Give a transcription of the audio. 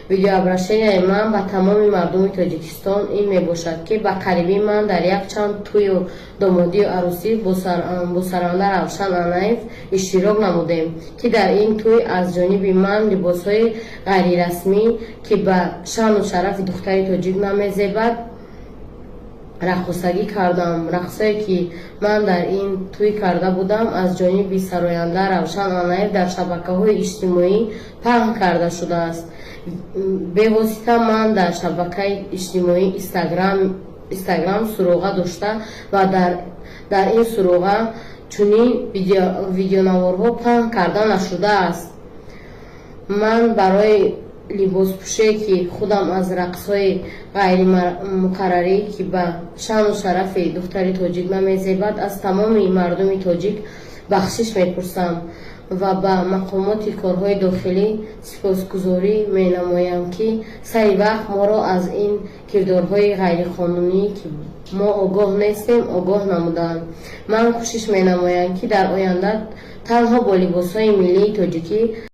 Видеообращенияи ман ба тамоми мардуми Тоҷикистон ин мебошад, ки ба қарибӣ ман дар якчанд тӯю домодию арӯсӣ бо саранда Равшан Анаев иштирок намудем, ки дар ин тӯй аз ҷониби ман либосҳои ғайрирасмӣ, ки ба шаъну шарафи духтари тоҷик намезебад, раққосагӣ кардам. Рақсое, ки ман дар ин тӯй карда будам, аз ҷониби сароянда Равшан Анаев дар шабакаҳои иҷтимоӣ паҳн карда шудааст. Бевосита ман дар шабакаи иҷтимоӣ Инстаграм суроға дошта ва дар ин суроға чунин видеонаворҳо паҳн карда нашудааст. Ман барои либоспӯше, ки худам аз рақсҳои ғайримуқаррарӣ, ки ба шаъну шарафи духтари тоҷик намезебад, аз тамоми мардуми тоҷик бахшиш мепурсам ва ба мақомоти корҳои дохилӣ сипосгузорӣ менамоям, ки сари вақт моро аз ин кирдорҳои ғайриқонунӣ, ки мо огоҳ нестем, огоҳ намуданд. Ман кӯшиш менамоям, ки дар оянда танҳо бо либосҳои миллии тоҷикӣ.